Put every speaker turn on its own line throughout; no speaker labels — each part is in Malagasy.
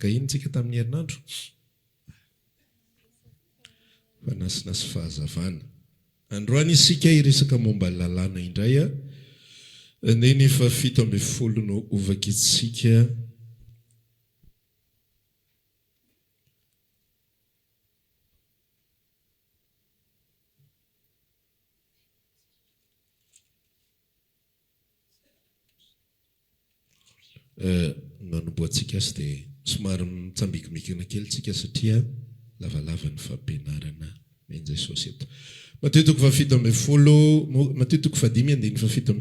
Niresaka inona tsika tamin'ny herinandro? Fanasina sy fahazavana. Androany isika hiresaka momba ny lalàna indray. Andininy faha-17 no hovakintsika. Nanombohantsika azy dia somary mitsambikimikina kely tsika satria lavalava ny fampianarana omen'i Jesosy eto. Matio toko faha-17, Matio toko fahadimy andininy faha-17,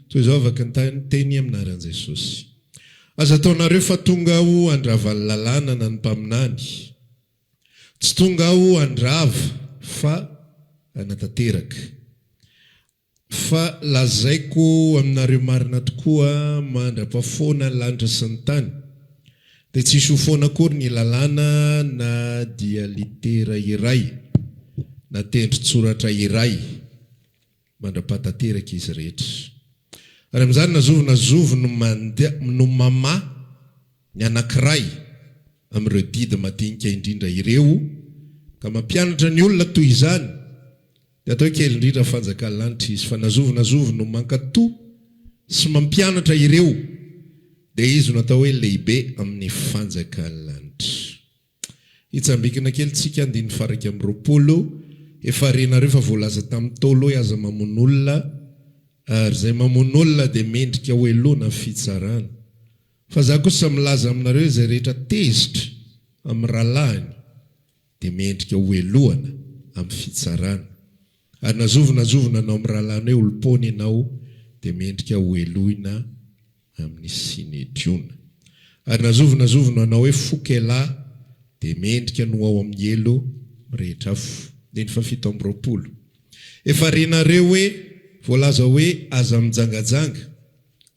toy izao vaky ny teny amin'ny anaran'i Jesosy. Aza ataonareo fa tonga aho handrava ny lalàna na ny mpaminany. Tsy tonga aho handrava fa hanatanteraka. Fa lazaiko aminareo marina tokoa, mandra-pahafoana ny lanitra sy ny tany, dia tsy hisy ho foana akory ny lalàna na dia litera iray, na tendron-tsoratra iray, mandra-pahatanteraka izy rehetra. Ary amin'izany na zovy na zovy no mandia, no mamaha ny anankiray amin'ireo didy madinika indrindra ireo, ka mampianatra ny olona toy izany, Dia atao hoe kely indrindra fanjakan'ny lanitra izy, fa na zovy na zovy no mankatò sy mampianatra ireo, dia izy no atao hoe lehibe amin'ny fanjakan'ny lanitra. Hitsambikina kely tsika andininy faha-21, Efa renareo fa voalaza tamin'ny Ntaolo hoe aza mamono olona, ary izay mamono olona dia mendrika ho helohina amin'ny fitsarana. Fa izaho kosa milaza aminareo izay rehetra tezitra amin'ny rahalahiny, dia mendrika ho helohana amin'ny fitsarana. Ary na zovy na zovy nanao amin'ny rahalahiny hoe olom-poana ianao, dia mendrika ho helohina amin'ny Synedriona. Ary na zovy na zovy nanao hoe foko ialahy, dia mendrika ny ho ao amin'ny helo mirehitra afo. Andininy fahafito amby roapolo. Efa renareo hoe voalaza hoe aza mijangajanga.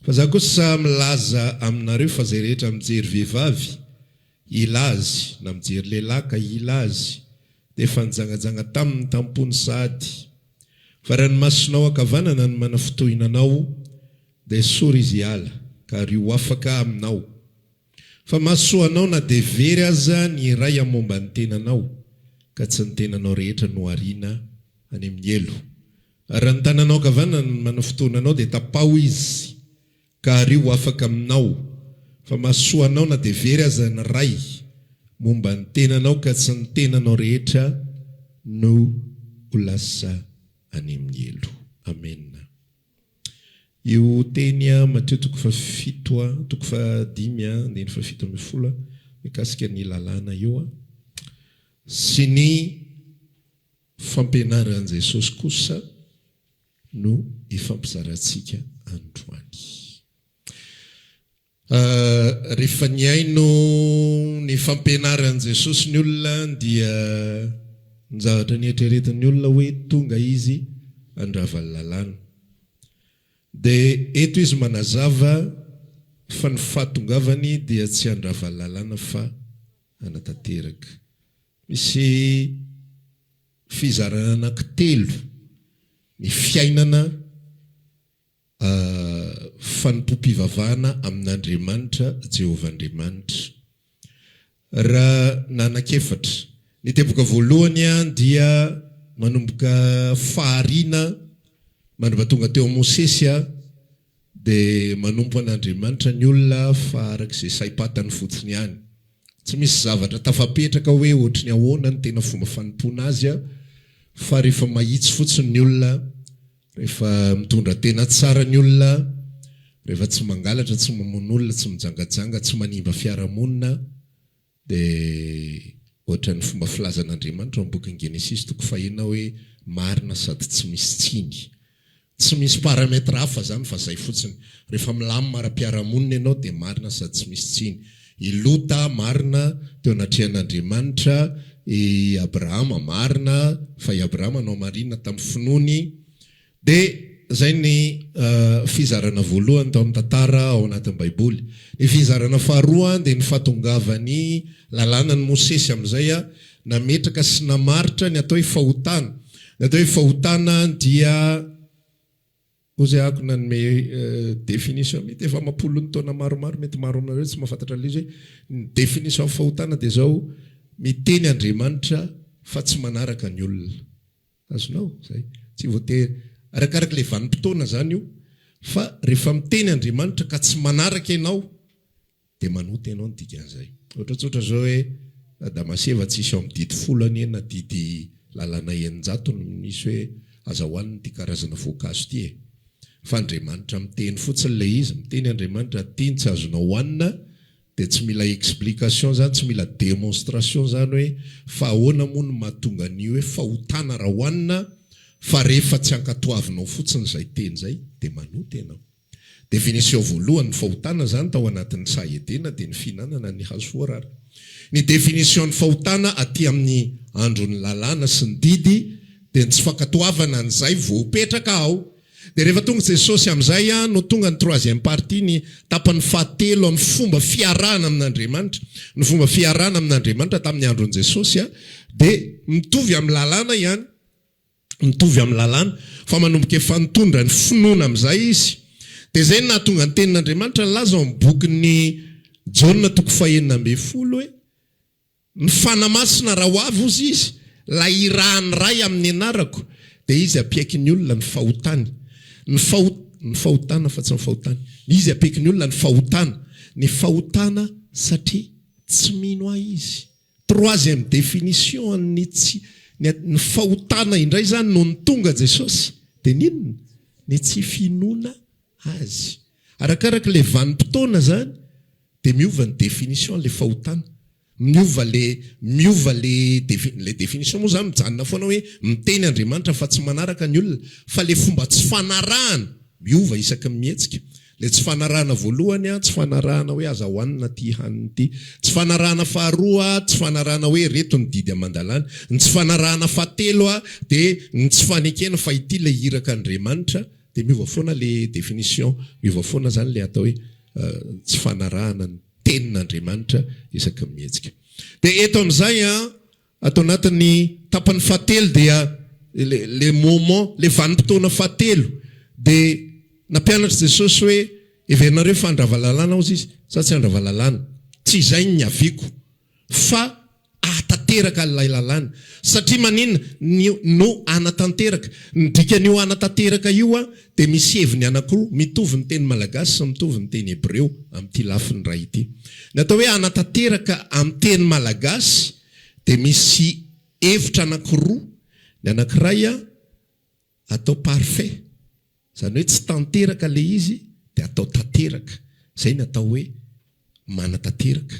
Fa izaho kosa milaza aminareo fa izay rehetra mijery vehivavy Hila azy, na mijery lehilahy ka hila azy, dia efa nijangajanga taminy tam-pony sahady. Fa raha ny masonao ankavanana no manafintohina anao, dia esory izy hiala, ka ario ho afaka aminao. Fa mahasoa anao na dia very aza ny iray amin'ny momba ny tenanao, ka tsy ny tenanao rehetra no ariana any amin'ny helo. Ary raha ny tananao ankavanana no manafintohina anao, dia tapaho izy, Ka ario ho afaka aminao, fa mahasoa anao na dia very aza ny Ray momba ny tenanao ka tsy ny tenanao rehetra no ho lasa any amin'ny helo. Amena. Io teny Matio toko fahafito toko fahadimy andininy faha-17 mikasika ny lalàna io sy ny fampianaran'i Jesosy kosa no ifampizarantsika androany. Rehefa nihaino ny fampianaran'i Jesosy ny olona dia ny zavatra nieritreretin'ny olona hoe tonga Izy handrava ny lalàna. Dia eto Izy manazava fa ny fahatongavany dia tsy handrava ny lalàna fa hanatanteraka. Misy Fizarana anankitelo ny fiainana fanompoam-pivavahana amin'Andriamanitra, Jehovah Andriamanitra. Raha nanak'efatra. Ny teboka voalohany dia manomboka fahariana mandra tonga teo amin'i Mosesy dia manompo an'Andriamanitra ny olona fa araka izay saim-patany fotsiny ihany. Tsy misy zavatra tafapetraka hoe ohatry ny ahoana ny tena fomba fanompoana azy fa rehefa mahitsy fotsiny ny olona, rehefa mitondra tena tsara ny olona, rehefa tsy mangalatra, tsy mamono olona, tsy mijangajanga, tsy manimba fiarahamonina, Dia ohatran'ny fomba filazan'Andriamanitra ao amin'ny bokin'ny Genesisy toko fahenina hoe marina sady tsy misy tsiny. Tsy misy paramètre hafa izany fa izay fotsiny. Rehefa milamina ara-piarahamonina ianao dia marina sady tsy misy tsiny. I Lota marina teo anatrehan'Andriamanitra, i Abrahama marina fa i Abrahama nohamarina tamin'ny finoany. Dia izay ny fizarana voalohany tao amin'ny tantara ao anatin'ny Baiboly. Ny fizarana faharoa dia ny fahatongavan'ny lalànan'i Mosesy amin'izay nametraka sy namaritra ny atao hoe fahotana. Ny atao hoe fahotana dia. Hozy ahako nanome définition mety efa amam-polony taona maromaro, mety maro aminareo tsy mahafantatra an'ilay izy hoe ny définition ny fahotana dia izao, miteny Andriamanitra fa tsy manaraka ny olona. Azonao? Izay. Tsy voatery, arakaraka ilay vanim-potoana izany io, fa rehefa miteny Andriamanitra ka tsy manaraka ianao Dia manota ianao ny dikan'izay. Ohatra tsotra izao hoe Adama sy Eva tsisy ao amin'ny didy folo anie na didy lalana 600 no misy hoe aza hohanina ity karazana voankazo ity e. Fa Andriamanitra miteny fotsiny ilay izy, miteny Andriamanitra ity no tsy azonao hohanina dia tsy mila explication izany, tsy mila démonstration izany hoe fa ahoana moa no mahatonga an'io hoe fahotana raha hohanina fa rehefa tsy ankatoavinao fotsiny izay teny izay dia manota ianao. Définition voalohany ny fahotana izany tao anatin'ny saha Edena dia ny fihinanana ny hazo voarara. Ny définition ny fahotana aty amin'ny andron'ny lalàna sy ny didy dia ny tsy fankatoavana an'izay voapetraka ao. Dia rehefa tonga Jesosy amin'izay no tonga ny troisième partie, ny tapany fahatelo amin'ny fomba fiarahana amin'Andriamanitra. Ny fomba fiarahana amin'Andriamanitra tamin'ny andron'i Jesosy dia mitovy amin'ny lalàna ihany. mitovy amin'ny lalàna, fa manomboka efa nitondra ny finoana amin'izay izy. Dia izay no nahatonga ny tenin'Andriamanitra nilaza ao amin'ny bokin'i Jaona toko fahenina ambin'ny folo hoe, Ny Fanahy Masina raha ho avy, hozy izy, ilay irahan'ny Ray amin'ny anarako, dia izy hampiaiky ny olona ny fahotany. Ny faho, ny fahotana fa tsy ny fahotany. Izy hampiaiky ny olona ny fahotana. Ny fahotana satria tsy mino ahy izy. Troisième définition an'ny tsy, ny ny fahotana indray izany nony tonga Jesosy dia ny inona? Ny tsy finoana Azy. Arakaraka ilay vanim-potoana izany dia miova ny définition an'ilay fahotana. Miova le, miova le défi, ilay définition moa izany mijanona foana hoe miteny Andriamanitra fa tsy manaraka ny olona fa ilay fomba tsy fanarahana miova isaky ny mihetsika. Ilay tsy fanarahana voalohany an, tsy fanarahana hoe aza hohanina ity hanina ity. Tsy fanarahana faharoa, tsy fanarahana hoe ireto ny didy aman-dalàna. Ny tsy fanarahana fahatelo an, dia ny tsy fanekena fa ity ilay iraka Andriamanitra. Dia miova foana ilay définition, miova foana izany ilay atao hoe tsy fanarahana ny tenin'Andriamanitra isaky ny mihetsika. Dia eto amin'izay an, Ato anatin'ny tapany fahatelo dia le le moment, le vanim-potoana fahatelo dia nampianatra Jesosy hoe heverinareo fa handrava lalàna hozy izy sa tsy handrava lalàna? Tsy izay ny niaviako fa ahatanteraka an'ilay lalàna. Satria maninona ny no hanatanteraka? Ny dikan'io hanatanteraka io an dia misy heviny anankiroa, mitovy ny teny malagasy sy mitovy ny teny hebreo amin'ity lafiny iray ity. Ny atao hoe hanatanteraka amin'ny teny malagasy dia misy hevitra anankiroa, ny anankiray atao parfait, izany hoe tsy tanteraka ilay izy dia atao tanteraka, izay ny atao hoe manatanteraka.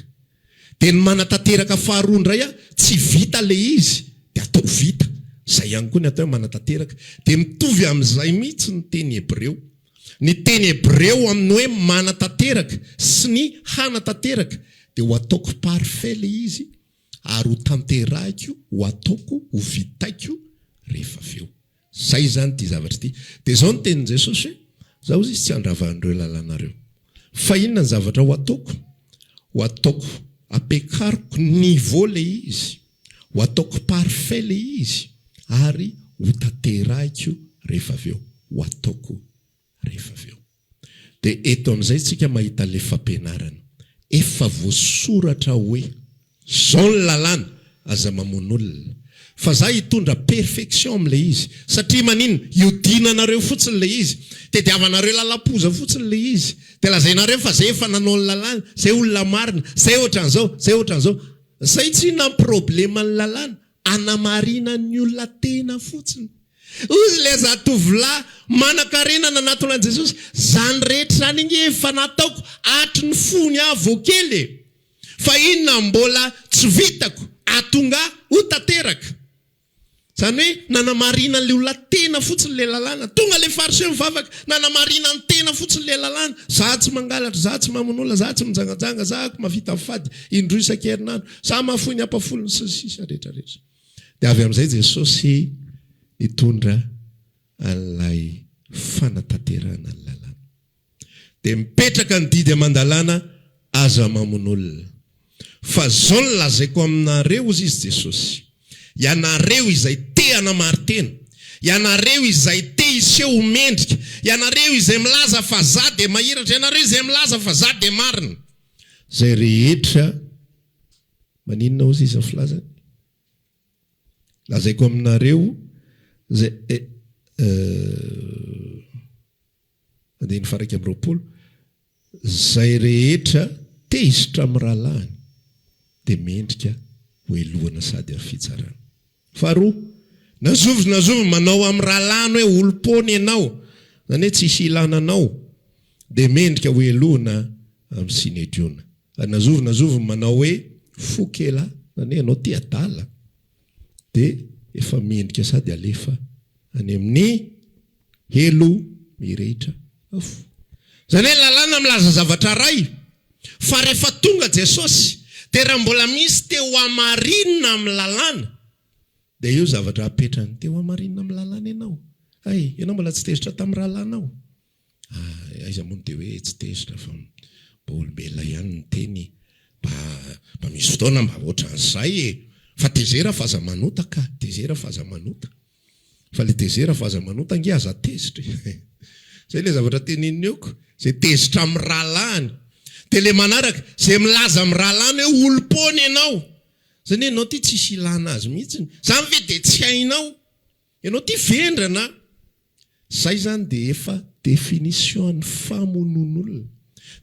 Dia ny manatanteraka faharoa indray a, tsy vita ilay izy dia atao vita. Izay ihany koa ny atao hoe manatanteraka. Dia mitovy amin'izay mihitsy ny teny hebreo. Ny teny hebreo amin'ny hoe manatanteraka sy ny hanatanteraka dia ho ataoko parfait ilay izy ary ho tanterahiko, ho ataoko, ho vitaiko rehefa avy eo. Zay izany ity zavatra ity. Dia izao ny tenin'i Jesosy hoe, Za hozy izy tsy handrava an'ireo lalànareo. Fa inona ny zavatra ho ataoko? Ho ataoko, ampiakariko niveau ilay izy, ho ataoko parfait ilay izy, ary ho tanterahiko rehefa avy eo. Ho ataoko rehefa avy eo. Dia eto amin'izay isika mahita ilay fampianarana. Efa voasoratra hoe, Izao ny lalàna, aza mamono olona. Fa za hitondra perfection amin'ilay izy. Satria maninona? Iodinanareo fotsiny ilay izy. Tediavanareo lalam-poza fotsiny ilay izy. Dia lazainareo fa zay efa nanao ny lalàna, zay olona marina, zay ohatran'izao, zay ohatran'izao. Zay tsinona ny probleman'ny lalàna. Anamarinan'ny olona tena fotsiny. Hozy ilay zatovolahy manankarena nanatona an'i Jesosy, Izany rehetra izany ange efa nataoko hatry ny fony aho vao kely e! Fa inona mbola tsy vitako ahatonga ahy ho tanteraka? Izany hoe nanamarinan'ilay olona tena fotsiny ilay lalàna. Tonga ilay fariseo nivavaka, nanamarinany tena fotsiny ilay lalàna. Izaho tsy mangalatra, izaho tsy mamono olona, izaho tsy mijangajanga, izaho mahavita mifady indroa isan-kerinandro. Za mahafoy ny ampafolony sy ny sisa rehetra rehetra. Dia avy amin'izay Jesosy nitondra an'ilay fanatanterahana ny lalàna. Dia mipetraka ny didy aman-dalàna, aza mamono olona. Fa zao no lazaiko aminareo, hozy izy Jesosy, ianareo izay te hanamari-tena, ianareo izay te hiseho ho mendrika, ianareo izay milaza fa za dia mahiratra, ianareo izay milaza fa za dia marina. Izay rehetra maninona hozy izy ny filazany? Lazaiko aminareo izay eh, andininy faha 21, Izay rehetra tezitra amin'ny rahalahiny dia mendrika ho helohana sady amin'ny fitsarana. Faharoa, na zovy na zovy manao amin'ny rahalahiny hoe olom-poana ianao, izany hoe tsisy ilana anao, dia mendrika ho helohina amin'ny Synedriona. Ary na zovy na zovy manao hoe fo kela, izany hoe ianao tia adala, dia efa mendrika sady alefa any amin'ny helo mirehitra afo. Izany hoe lalàna milaza zavatra iray, fa rehefa tonga Jesosy, dia raha mbola misy te ho hamarinina amin'ny lalàna, dia io zavatra apetrany, te ho hamarinina amin'ny lalàna ianao. Hay, ianao mbola tsy tezitra tamin'ny rahalahinao. Ah, aiza moa no dia hoe tsy tezitra fa mba olombelona ihany ny teny, mba mba misy fotoana mba ohatran'izay e! Fa tezera fa aza manota ka, tezera fa aza manota. Fa le tezera fa aza manota ange aza tezitra e! Zay le zavatra teneniny eo ko, zay tezitra amin'ny rahalahiny. Dia le manaraka, zay milaza amin'ny rahalahiny hoe olom-poana ianao, zany hoe ianao ty tsisy ilana azy mihitsiny, zany ve dia tsy hainao? Ianao ty vendrana a! Zay zany dia efa définition ny famonoan'olona.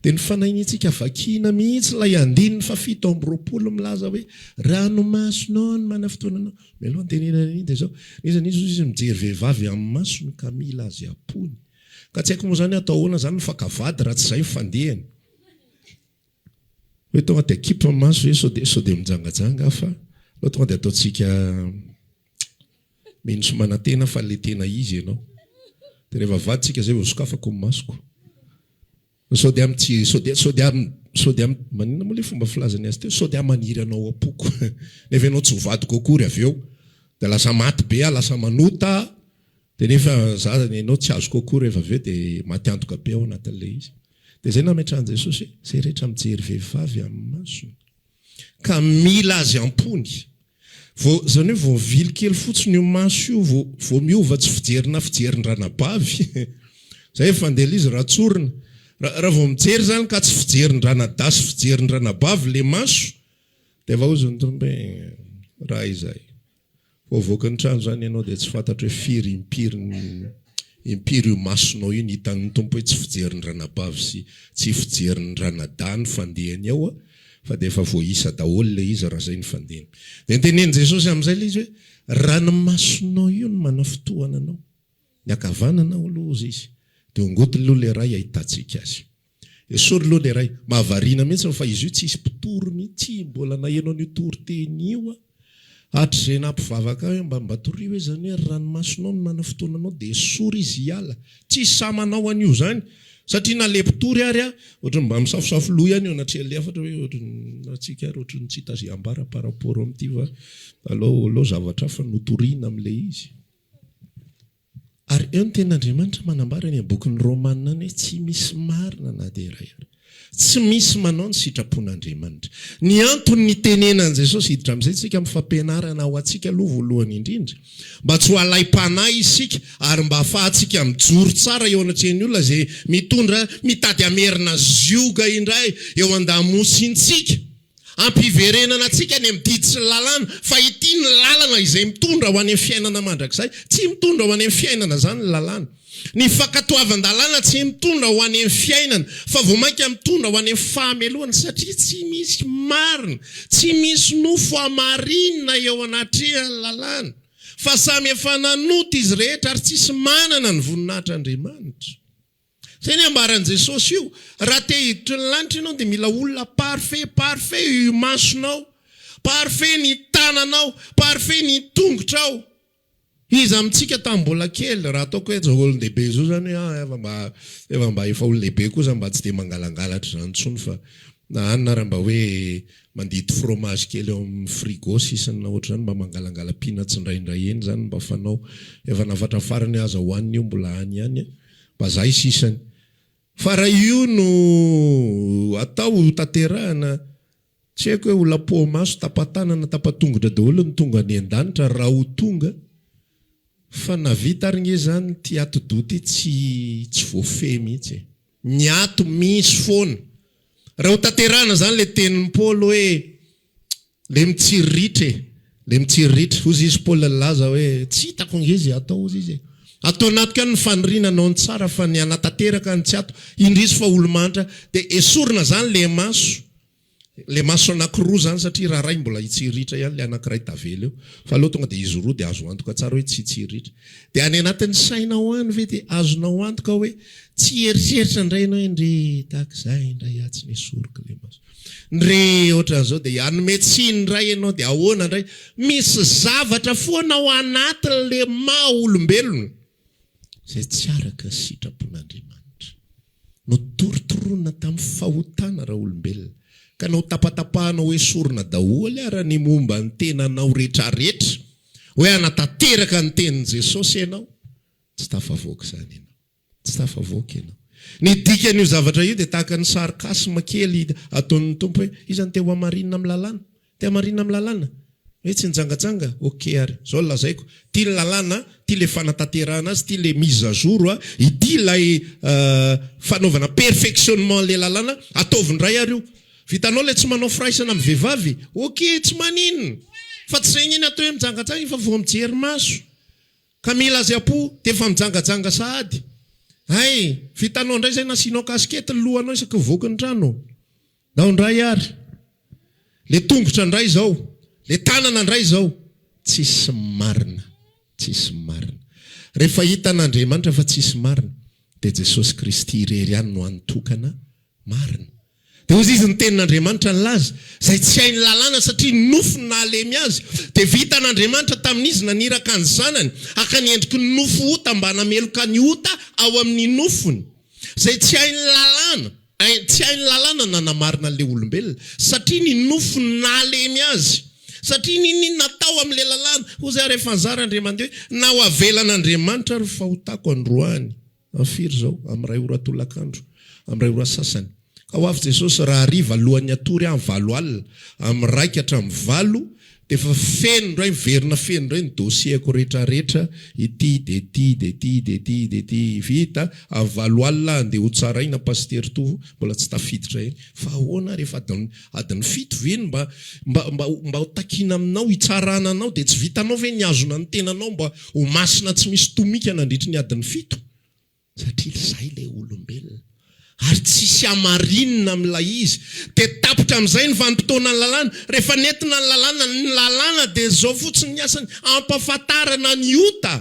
Dia ny fanahinitsika vakiana mihitsy ilay andininy faha 27 milaza hoe ranomasonao no manafotoana anao. Mialoha ny tenenana an'iny dia izao, n'iza n'iza hozy izy mijery vehivavy amin'ny masony ka mila azy am-pony. Ka tsy haiko moa izany atao ahoana izany ny faka vady raha tsy izay ny fandehany. Hoe tonga dia akipy ny maso ve sao dia sao dia mijangajanga aho fa aleo tonga dia ataontsika mino sy manantena fa le tena izy ianao. Dia rehefa vadintsika izay vao sokafako ny masoko. Sao dia tsy sao dia sao dia sao dia maninona moa le fomba filazany azy teo? Sao dia maniry anao am-poko. Nefa ianao tsy ho vadiko akory avy eo. Dia lasa maty be aho, lasa manota. Dia nefa za ianao tsy azoko akory rehefa avy eo dia maty antoka be ao anatin'ilay izy. Dia izay nametrahan'i Jesosy hoe, izay rehetra mijery vehivavy amin'ny masony ka mila azy am-pony. Vao, izany hoe vao mivily kely fotsiny io maso io vao, vao miova tsy fijerina fijerin-dranabavy. Izay efa fandeha ilay izy raha tsorina. Raha, raha vao mijery izany ka tsy fijerin-dranadahy sy fijerin-dranabavy ilay maso, dia efa hozy ny Tompo hoe, raha izay. Vao avoaka ny trano izany ianao dia tsy fantatro hoe firy impiry impiry io masonao io ny hitan'ny Tompo hoe tsy fijerin-dranabavy sy tsy fijerin-dranadahy ny fandehany ao fa dia efa voaisa daholo ilay izy raha izay ny fandehany. Dia notenenin'i Jesosy amin'izay ilay izy hoe raha ny masonao io no manafintohana anao, ny ankavanana aloha hozy izy, dia ongotiny aloha ilay iray ahitantsika azy. Esory aloha le ray. Mahavariana mihitsy fa izy io tsisy mpitory mihitsy mbola naheno an'io toriteny io aho hatrizay nampivavaka ahy hoe mba mba torio hoe zany hoe ranomasonao no manafotoana anao dia esory izy hiala. Tsisy sahy manao an'io zany satria na le mpitory ary aho ohatran'ny mba misafosafo loha ihany eo anatrehan'le hafatra hoe ohatran'ny antsika ary ohatran'ny tsy hita ze ambara par rapport amin'ity fa aleo aleo zavatra hafa no toriana amin'ilay izy. Ary eo ny tenin'Andriamanitra manambara any amin'ny bokin'ny Romana any hoe tsy misy marina na dia iray ary. Tsy misy manao ny sitrapon'Andriamanitra. Ny antony nitenenan'i Jesosy, hiditra amin'izay isika amin'ny fampianarana ho antsika aloha voalohany indrindra, mba tsy ho alaim-panahy isika ary mba hahafahantsika mijoro tsara eo anatrehan'ny olona izay mitondra mitady hamerina zioga indray eo an-damosintsika. Ampiverenana antsika any amin'ny didy sy ny lalàna, fa ity ny lalana izay mitondra ho any amin'ny fiainana mandrakizay. Tsy mitondra ho any amin'ny fiainana izany ny lalàna. Ny fankatoavan-dalàna tsy mitondra ho any amin'ny fiainana, fa vao mainka mitondra ho any amin'ny fahamelohana, satria tsy misy marina, tsy misy nofo hamarinina eo anatrehan'ny lalàna, fa samy efa nanota izy rehetra ary tsisy manana ny voninahitr'Andriamanitra. Zay ny ambaran'i Jesosy io. Raha te hiditra ny lanitra ianao dia mila olona parfait, parfait io masonao, parfait ny tananao, parfait ny tongotrao. Iza amintsika tamin'ny mbola kely, raha ataoko hoe zao olon-dehibe zao zany hoe ah efa mba efa mba efa olon-dehibe koa za mba tsy dia mangalangalatra izany intsony fa na anona ary mba hoe mandidy fromage kely ao amin'ny frigo sisiny na ohatr'izany mba mangalangala-pina tsindraindray eny izany mba fanao. Efa nafatrafarany aza hohanina io mbola any ihany. Mba zay sisany. Fa raha io no atao ho tanterahana, tsy haiko hoe olona poa-maso, tapa-tanana, tapa-tongotra daholo no tonga any an-danitra raha ho tonga. Fa na vita ary nge zany ty atidoha ty tsy tsy voafehy mihitsy e. Ny ato misy foana. Raha ho tanterahana zany le tenin'i Paoly hoe le mitsiriritra e, le mitsiriritra. Hozy izy Paoly nilaza hoe tsy hitako nge ze atao hozy izy e. Ato anatiko ihany ny faniriana hanao ny tsara fa ny hanatanteraka ny tsy ato. Indrisy fa olo-mahantra. Dia esorina zany le maso. Le maso anakiroa zany satria raha ray mbola hitsiriritra ihany le anakiray tavela eo fa aleo tonga de izy roa de azo antoka tsara hoe tsy hitsiriritra. De any anatin'ny sainao any ve de azonao antoka hoe tsy hieritreritra indray ianao hoe ndry tahaka izay indray aho tsy nesoriko le maso. Ndry ohatran'izao de hanome tsiny indray ianao de ahoana indray. Misy zavatra foana ao anatin'le maha olombelona izay tsy araka ny sitrapon'Andriamanitra. Notorotoroina tamin'ny fahotana raolombelona, ka notapatapahana ho esorina daholo ara ny momba ny tenanao retraretra, hoe hanatanteraka ny tenin'i Jesosy ianao, tsy tafavoaka izany ianao. Tsy tafavoaka ianao. Ny dikan'io zavatra io dia tahaka ny sarcasme kely ataon'ny Tompo hoe, iza no te ho hamarinina amin'ny lalàna? Te hamarina amin'ny lalàna? Hoe tsy nijangajanga? Ok ary. Zao no lazaiko, ty ny lalàna, ty le fanatanterahana azy, ty le mise à jour, ity ilay fanaovana perfectionnement an'le lalàna, ataovy indray ary io. Vitanao le tsy manao firaisana amin'ny vehivavy? Ok, tsy maninona. Fa tsy zegny iny atao hoe mijangajanga fa vao mijery maso. Ka mila azy am-po dia efa mijangajanga sahady. Hay, vitanao indray zay nasianao casquette ny lohanao isaky mivoaka ny trano. Ndao ndray ary. Le tongotra ndray zao. Le tanana ndray zao. Tsisy marina. Tsisy marina. Rehefa hitan'Andriamanitra fa tsisy marina, dia Jesosy Kristy irery ihany no hany tokana marina. Dia hozy izy ny tenin'Andriamanitra nilaza, izay tsy hain'ny lalàna satria ny nofo no nahalemy azy, dia vitan'Andriamanitra tamin'izy naniraka ny Zanany haka ny endriky ny nofo ota mba hanameloka ny ota ao amin'ny nofony. Izay tsy hain'ny lalàna. Tsy hain'ny lalàna nanamarina an'ilay olombelona, satria ny nofony nahalemy azy. Satria n'inon'inona atao amin'ilay lalàna. Hoy izaho rehefa nizara Andriamanitra hoe, na ho avelan'Andriamanitra ary ny fahotako androany. Amin'ny firy izao? Amin'ny iray ora tolakandro. Amin'ny iray ora sasany. Ka ho avy Jesosy rahariva alohan'ny hatory aho amin'ny valo alina. Amin'ny iraika hatramin'ny valo Dia efa feno indray, miverina feno indray ny dossier-ko retraretra, ity dia ity dia ity dia ity dia ity, vita, amin'ny valo alina andeha ho tsaraina Pasitera Tovo, mbola tsy tafiditra eny. Fa ahoana ary efa adiny adiny fito ve no mba mba mba mba ho takiana aminao hitsarana anao dia tsy vitanao ve ny hihazona ny tenanao mba ho masina tsy misy tomika nandritry ny adiny fito? Satria izay ilay olombelona. Ary tsisy hamarinina amin'ilay izy. Dia tapitra amin'izay ny vanim-potoanan'ny lalàna. Rehefa nentina ny lalàna, ny lalàna dia izao fotsiny ny asany, ampahafantarana ny ota.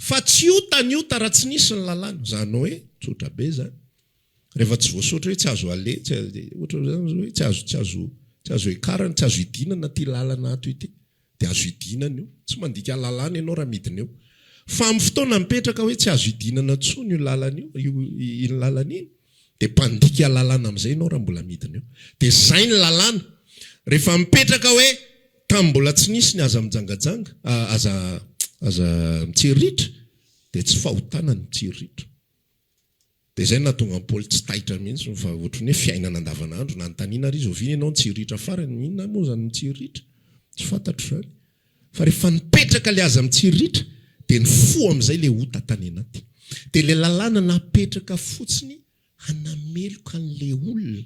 Fa tsy ota ny ota raha tsy nisy ny lalàna. Izany hoe, tsotra be izany. Rehefa tsy voasoratra hoe tsy azo aleha, tsy, ohatra hoe tsy azo, tsy azo, tsy azo ekarana, tsy azo idinana ity lalana ato ity. Dia azo idinana io. Tsy mandika lalàna ianao raha midina eo. Fa amin'ny fotoana mipetraka hoe tsy azo idinana intsony io lalana io, io iny lalana iny, dia mpandika lalàna amin'izay ianao raha mbola midina eo. Dia izay ny lalàna. Rehefa mipetraka hoe tamin'ny mbola tsy nisy ny aza mijangajanga, aza aza mitsiriritra, dia tsy fahotana ny mitsiriritra. Dia izay no nahatonga an'i Paoly tsy taitra mihitsy fa ohatran'ny hoe fiainana andavanandro. Nanontaniana ary izy, oviana ianao nitsiriritra farany? Inona moa izany mitsiriritra? Tsy fantatro izany. Fa rehefa nipetraka ilay aza mitsiriritra dia nifoha amin'izay ilay ota tany anaty. Dia ilay lalàna napetraka fotsiny hanameloka an'ilay olona,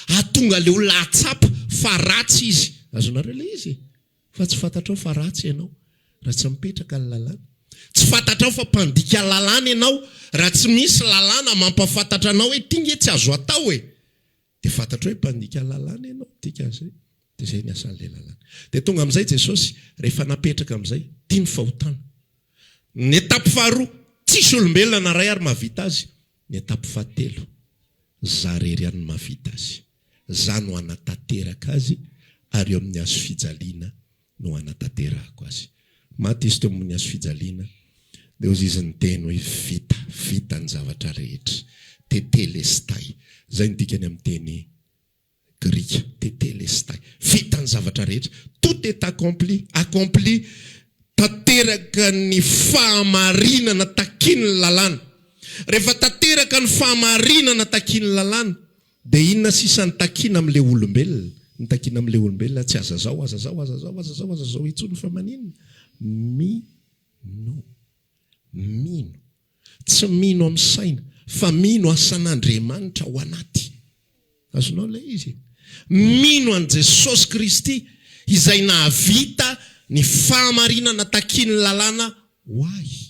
hahatonga ilay olona hahatsapa fa ratsy izy. Azonareo ilay izy e? Fa tsy fantatrao fa ratsy ianao raha tsy mipetraka ny lalàna. Tsy fantatrao fa mpandika lalàna ianao raha tsy misy lalàna mampahafantatra anao hoe ity nge tsy azo atao e! Dia fantatrao hoe mpandika lalàna ianao, dikan'izay. Dia izay ny asan'ilay lalàna. Dia tonga amin'izay Jesosy, rehefa napetraka amin'izay, ity ny fahotana. Ny étape faharoa, tsisy olombelona na iray ary mahavita azy. Ny étape fahatelo, za irery ihany no mahavita azy. Za no hanatanteraka azy ary eo amin'ny hazo fijaliana no hanatanterahako azy. Maty izy teo ambony hazo fijaliana, dia hozy izy niteny hoe vita, vita ny zavatra rehetra. Tetelestai. Izay no dikany amin'ny teny grika. Tetelestai. Vita ny zavatra rehetra. Tout est accompli. Accompli. Tanteraka ny fahamarinana takian'ny lalàna. Rehefa tanteraka ny fahamarinana takian'ny lalàna, Dia inona sisa no takiana amin'ilay olombelona? Ny takiana amin'ilay olombelona tsy aza zao, aza zao, aza zao, aza zao, aza zao intsony fa maninona? Minoa. Tsy mino amin'ny saina fa mino asan'Andriamanitra ao anaty. Azonao ilay izy? Mino an'i Jesosy Kristy izay nahavita ny fahamarinana takian'ny lalàna ho ahy.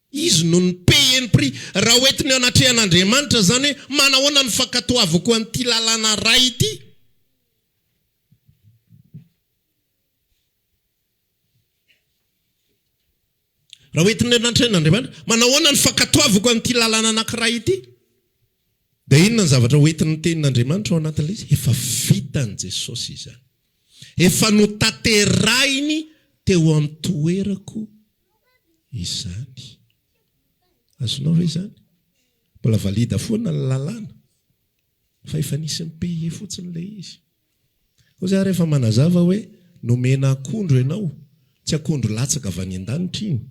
Izy no ni-payer ny prix. Raha ho entina eo anatrehan'Andriamanitra izany hoe manahoana ny fankatoavako an'ity lalàna iray ity? Raha ho entina eo anatrehan'Andriamanitra, manahoana ny fankatoavako an'ity lalàna anankiray ity? Dia inona ny zavatra ho entin'ny tenin'Andriamanitra ao anatin'ilay izy? Efa vitan'i Jesosy izany. Efa notanterahiny teo amin'ny toerako izany. Azonao ve izany? Mbola valide foana ny lalàna, fa efa nisy ni-payer fotsiny ilay izy. Hoy za rehefa manazava hoe nomena akondro ianao, tsy akondro latsaka avy any an-danitra iny.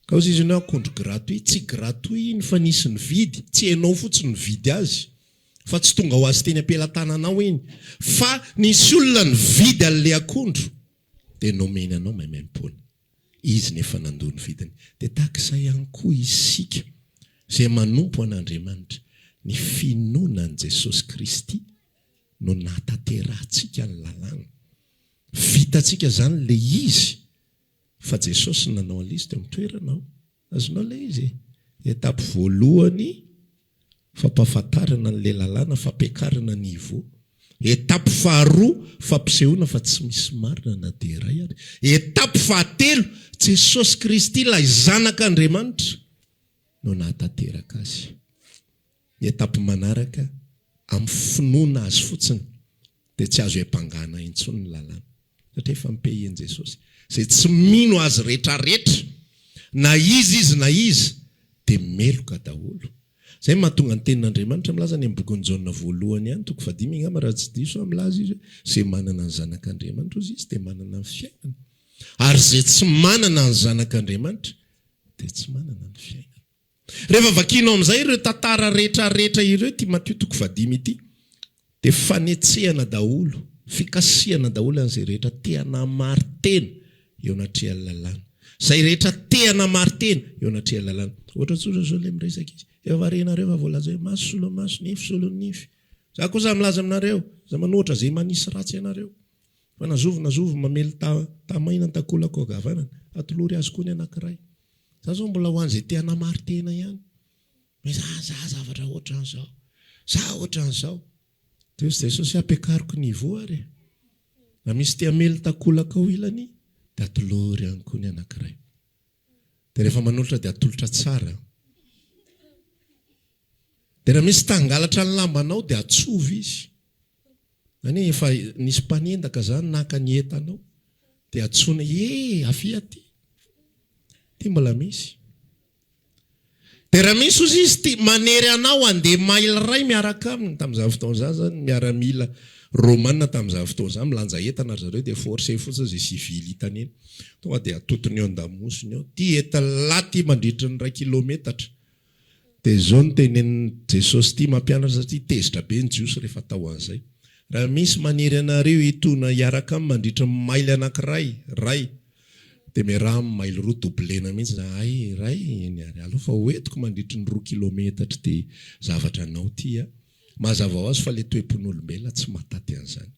Ka hoy izy hoe akondro gratuit, tsy gratuit iny fa nisy nividy, tsy ianao fotsiny nividy azy, fa tsy tonga ho azy teny am-pelatananao iny, fa nisy olona nividy an'ilay akondro dia nomeny anao maimaimpoana. Izy nefa nandoa ny vidiny. Dia tahaka izay ihany koa isika izay manompo an'Andriamanitra, ny finoana an'i Jesosy Kristy no nahatanterahantsika ny lalàna. Vitantsika izany ilay izy fa Jesosy no nanao an'ilay izy teo amin'ny toeranao. Azonao ilay izy e? Étape voalohany fampahafantarana an'ilay lalàna, fampiakarana niveau. Étape faharoa fampisehoana fa tsy misy marina na dia iray ary. Étape fahatelo, Jesosy Kristy ilay Zanak'Andriamanitra no nahatanteraka azy. Ny étape manaraka, amin'ny finoana Azy fotsiny dia tsy azo iampangana intsony ny lalàna. Satria efa mi-payer-n'i Jesosy. Izay tsy mino Azy retraretra, na iza izy na iza, dia meloka daholo. Izay no mahatonga ny Tenin'Andriamanitra milaza any amin'ny bokin'i Jaona voalohany ihany, toko fahadimy angamba raha tsy diso aho, milaza izy hoe, Izay manana ny Zanak'Andriamanitra, hozy izy, dia manana ny fiainana. Ary izay tsy manana ny Zanak'Andriamanitra dia tsy manana ny fiainana. Rehefa vakianao amin'izay ireo tantara rehetra rehetra ireo ity Matio toko fahadimy ity dia fanetsehana daholo, fikasihana daholo an'izay rehetra te hanamari-tena eo anatrehan'ny lalàna. Izay rehetra te hanamari-tena eo anatrehan'ny lalàna. Ohatra tsotra izao ilay miresaka izy. Efa renareo fa voalaza hoe maso solon'ny maso, nify solon'ny nify. Za kosa milaza aminareo, aza manohatra izay manisy ratsy anareo. Fa na zovy na zovy mamely ta maina ny takolako ankavanana, atolory azy koa ny anankiray. Za zao mbola ho an'izay te hanamari-tena ihany. Hoe za za zavatra ohatran'izao. Za ohatran'izao. Dia hoy Jesosy ampiakariko niveau ary e. Raha misy te hamely takolaka ao ilany dia atolory ihany koa ny anankiray. Dia rehefa manolotra dia atolotra tsara. Dia raha misy te hangalatra ny lambanao dia atsovy izy. Zany hoe efa nisy mpanendaka zany naka ny entanao dia antsoina ee avia aty. Ty mbola misy. Dia raha misy ozy izy ty manery anao handeha maily iray miaraka aminy, tamin'izany fotoana izany zany ny miaramila romana tamin'izany fotoana izany milanja entana ry zareo dia forcer fotsiny izay civil hitany eny. Tonga dia atotony eo an-damosiny eo. Ty entin'lah ty mandritry ny iray kilometatra. Dia izao no tenenin'i Jesosy ity mampianatra satria tezitra be ny Jiosy rehefa atao an'izay. Raha misy manery anareo hitona hiaraka aminy mandritra ny maily anankiray, iray, dia miaraha aminy maily roa, doubler-na mihitsy izany, hay, iray, eny ary, aleo fa hoentiko mandritry ny roa kilometatra ity zavatra anao ity a. Mazava ho azy fa ilay toe-pon'olombelona tsy mahataty an'izany.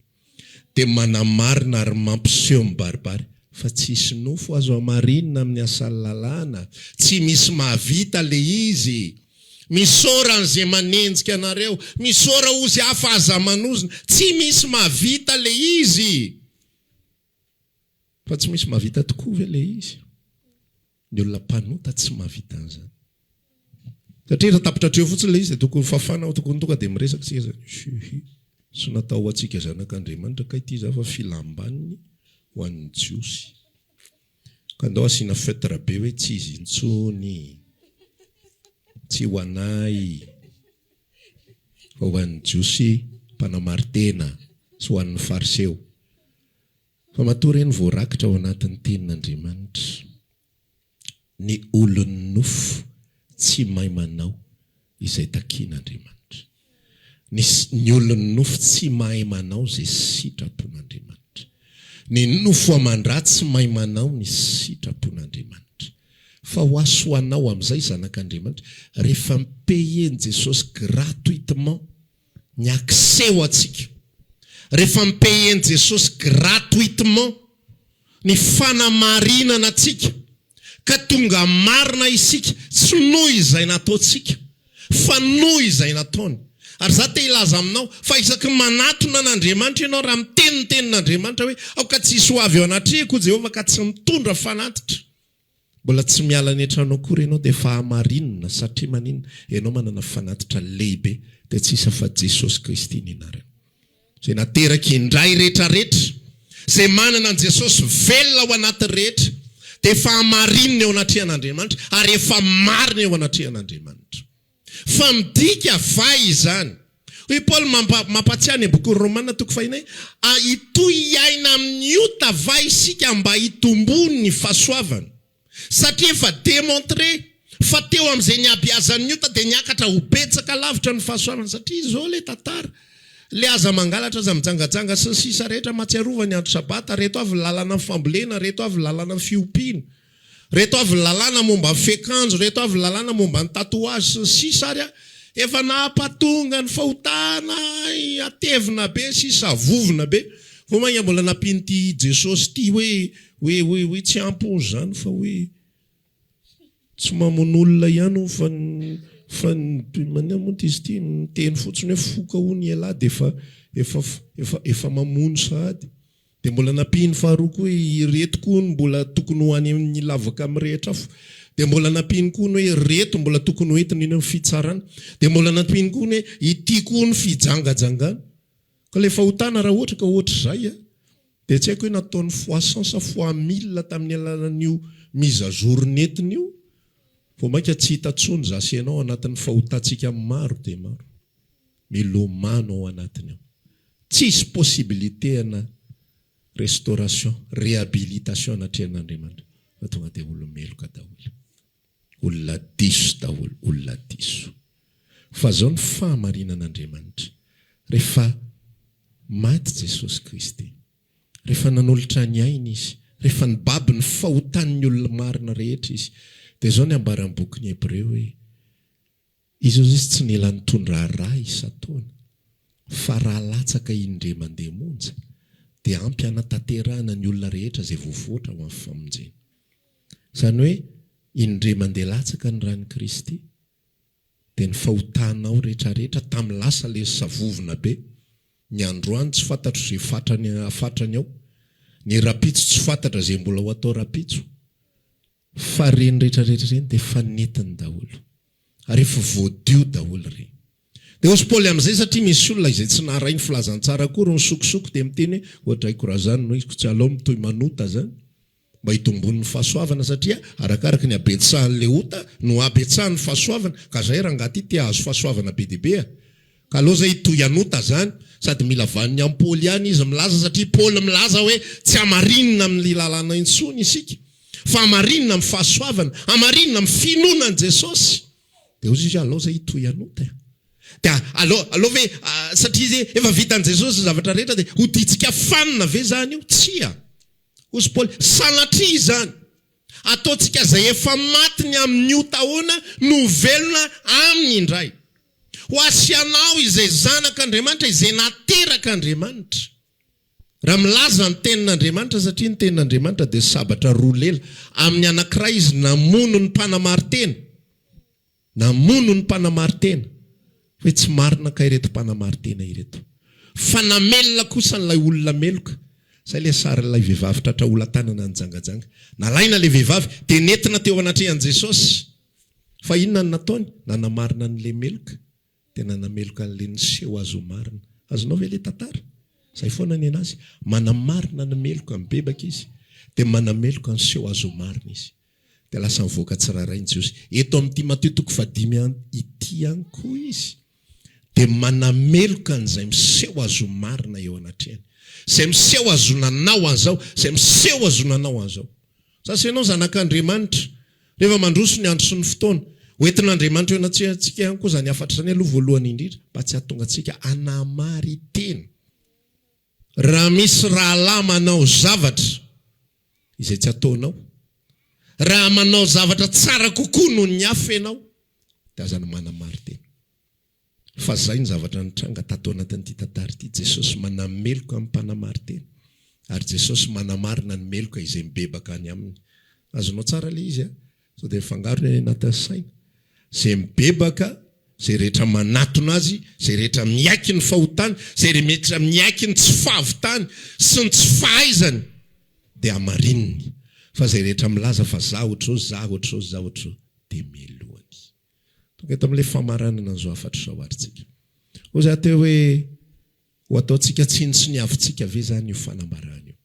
dia manamarina ary mampiseho mibaribary fa tsisy nofo azo hamarinina amin'ny asan'ny lalàna, tsy misy mahavita le izy, misaora an'izay manenjika anareo, misaora ozy hafa aza manozona, tsy misy mahavita le izy! Fa tsy misy mahavita tokoa ve le izy? Ny olona mpanota tsy mahavita an'izany. Satria raha tapitra hatreo fotsiny ilay izy dia tokony fafana ao, tokony tonga dia miresaka isika izany. Hihi. Tsy natao ho antsika zanak'Andriamanitra kay ity izany fa filam-baniny ho an'ny Jiosy. Ka ndao asiana feutre be hoe tsy izy intsony. Tsy ho anay. Fa ho an'ny Jiosy mpanamari-tena sy ho an'ny Fariseo. Fa matoa ireny voarakitra ao anatin'ny Tenin'Andriamanitra, ny olon'ny nofo tsy mahay manao izay takian'Andriamanitra. Ny ny olon'ny nofo tsy mahay manao izay sitrapon'Andriamanitra. Ny nofo aman-dra tsy mahay manao ny sitrapon'Andriamanitra. Fa ho ahy sy ho anao amin'izay zanak'Andriamanitra, rehefa mi-payer-n'i Jesosy gratuitement ny accès ho antsika, rehefa mi-payer-n'i Jesosy gratuitement ny fanamarinana antsika, ka tonga marina isika, tsy noho izay nataontsika, fa noho izay nataony. Ary izaho te hilaza aminao, fa isaky ny manatona an'Andriamanitra ianao, raha miteny ny tenin'Andriamanitra hoe, Aoka tsy hisy ho avy eo anatrehako, hoy Jehovah, ka tsy mitondra fanatitra. Mbola tsy miala any an-trano akory ianao dia efa hamarinina, satria maninona? Ianao manana fanatitra lehibe, dia tsy iza fa Jesosy Kristy ny anarany. Izay nateraky indray rehetrarehetra, izay manana an'i Jesosy velona ao anatiny rehetra, dia efa hamarinina eo anatrehan'Andriamanitra ary efa marina eo anatrehan'Andriamanitra. Fa midika va izany? Hoy i Paoly mampahatsiahy any amin'ny bokin'ny Romana toko fahiny hoe, A hitohy hiaina amin'ny ota va isika mba hitomboan'ny fahasoavana? Satria efa démontré fa teo amin'izay nihabiazan'ny ota dia niakatra ho betsaka lavitra ny fahasoavana. Satria izao ilay tantara, ilay aza mangalatra, aza mijangajanga sy ny sisa rehetra, mahatsiarova ny andro sabata, reto avy ny lalànan'ny fambolena, reto avy ny lalànan'ny fiompiana. Reto avy ny lalàna momba ny fiakanjo, reto avy ny lalàna momba ny tatouage sy ny sisa ary efa nahapatonga ny fahotana hatevina be sy savovona be. Vao mainka mbola nampian'ity Jesosy ity hoe hoe hoe hoe tsy ampy hono izany fa hoe tsy mamono olona ihany hono fa ny fa ny maninona moa ity izy ity miteny fotsiny hoe foka hono ialahy dia efa efa efa efa mamono sahady. Dia mbola nampiany faharoa koa hoe ireto koa no mbola tokony ho any amin'ny lavaka mirehitra afo. Dia mbola nampiany koa ny hoe ireto mbola tokony ho entina eny amin'ny fitsarana. Dia mbola nampiany koa ny hoe ity koa ny fijangajangana. Ka ilay fahotana raha ohatra ka ohatr'izay a, dia tsy haiko hoe nataony fois cent sa fois mille tamin'ny alalan'io mise à jour nentiny io, vao mainka tsy hita intsony za sy ianao anatin'ny fahotantsika maro dia maro. Milomano ao anatiny ao. Tsisy possibilité ana restauration, réhabilitation anatrehan'Andriamanitra fa tonga dia olo-meloka daholo. Olona diso daholo, olona diso. Fa zao ny fahamarinan'Andriamanitra, rehefa maty Jesosy Kristy, rehefa nanolotra ny ainy Izy, rehefa nibaby ny fahotan'ny olona marina rehetra Izy, dia zao ny ambaran'ny bokin'ny Hebreo hoe, Izy hozy izy tsy nila nitondra ra isan-taona, fa ra latsaka indray mandeha monja dia ampy hanatanterahana ny olona rehetra izay voavoatra ho amin'ny famonjena. Izany hoe, indray mandeha latsaka ny ran'i Kristy, dia ny fahotanao rehetrarehetra tamin'ny lasa ilay savovona be, ny androany tsy fantatro izay fatrany hafatrany ao, ny rahampitso tsy fantatra izay mbola ho atao rahampitso, Fa ireny rehetra rehetra ireny dia efa nentiny daholo. Ary efa voadio daholo ireny. Dia hozy Paoly amin'izay, satria misy olona izay tsy naharay ny filazantsara akory, misokosoko dia miteny hoe, ohadraiko raha izany no izy, ko tsy alao mitohy manota izany, mba hitomboan'ny fahasoavana, satria arakaraky ny habetsahan'ilay ota no habetsahan'ny fahasoavana, ka izay rangahy ity te hahazo fahasoavana be dia be a! Ka aleo zay hitohy hanota zany, sady mila vaniny amin'i Paoly ihany izy milaza satria Paoly milaza hoe tsy hamarinina amin'ny lalàna intsony isika fa hamarinina amin'ny fahasoavana, hamarinina amin'ny finoana an'i Jesosy. Dia hozy izy hoe aleo zay hitohy hanota e. Dia aleo, aleo ve satria izy efa vitan'i Jesosy ny zavatra rehetra dia hodintsika fanina ve zany io? Tsia. Hozy Paoly, sanatria izany. Ataontsika izay efa maty ny amin'ny ota ahoana no ho velona aminy indray. Ho asianao izay zanak'Andriamanitra, izay naterak'Andriamanitra. Raha milaza ny tenin'Andriamanitra, satria ny tenin'Andriamanitra dia sabatra roa lela, amin'ny anankiray izy namono ny mpanamarin-tena, Namono ny mpanamarin-tena. Hoe tsy marina kay ireto mpanamarin-tena ireto. Fa namelona kosa an'ilay olona meloka. Izay ilay sarin'ilay vehivavy tratra holan-tanana nijangajanga. Nalaina ilay vehivavy, dia nentina teo anatrehan'i Jesosy. Fa inona no nataony? Nanamarina an'ilay meloka. Dia nanameloka an'ilay niseho azy ho marina. Azonao ve ilay tantara? Izay foana ny an'azy. Manamarina ny meloka, mibebaka izy. Dia manameloka ny seho azy ho marina izy. Dia lasa nivoaka tsirairay ny Jiosy. Eto amin'ity Matio toko fahadimy ity ihany koa izy dia manameloka an'izay miseho azy ho marina eo anatrehany. Izay miseho azy ho nanao an'izao, izay miseho azy ho nanao an'izao. Sasa ianao zanak'Andriamanitra, rehefa mandroso ny andro sy ny fotoana, ho entin'Andriamanitra eo anatrehantsika ihany koa izany hafatra izany aloha voalohany indrindra, mba tsy hahatonga antsika hanamari-tena. Raha misy rahalahy manao zavatra izay tsy ataonao, Raha manao zavatra tsara kokoa noho ny hafa ianao, dia aza ny manamarin-tena. Fa izay ny zavatra nitranga tato anatin'ity tantara ity, Jesosy manameloka ny mpanamarin-tena, ary Jesosy manamarina ny meloka izay mibebaka any Aminy. Azonao tsara ilay izy a? Sao dia mifangaro ny any anatin'ny saina. Izay mibebaka, izay rehetra manatona Azy, izay rehetra miaiky ny fahotany, izay rehetra miaiky ny tsy fahavitany sy ny tsy fahaizany, dia hamarininy. Fa izay rehetra milaza fa za ohatr'izao, za ohatr'izao, za ohatr'izao, dia melohany. Tonga eto amin'ilay famaranana an'izao hafatra izao ary tsika. Hoy za teo hoe, ho ataontsika tsinontsiniavintsika ve izany io fanambarana io?